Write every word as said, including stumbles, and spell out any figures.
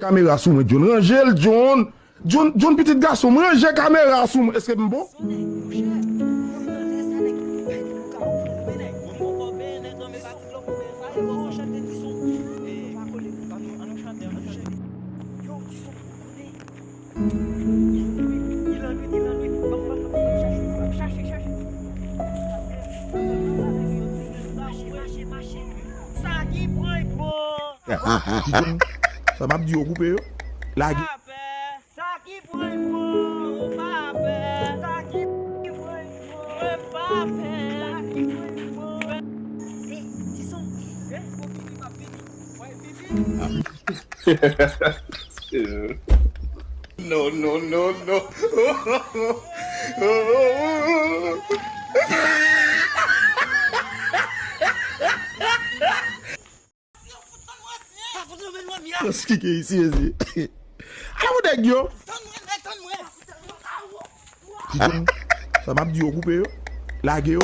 Kamera sou mwen, John. Ranje l, John. John, John, pitit gason m, ranje kamera sou mwen. Èske m bon? Sa m ap di yo koupe yo. Lage. Sa ki pran l pran, ou pa pè. Sa ki pran l pran, mwen pa pè. Sa ki pran l pran. Ey, Dison, ey, ey, kote w ye, m ap vini. Wè, vini. No, no, no, no. Sa fout nan nwa, mesye. Sa ki gen isi, mesye? Ala pou nèg yo. Tann mwen, men tann mwen. Sa m ap di yo koupe yo. Lage yo.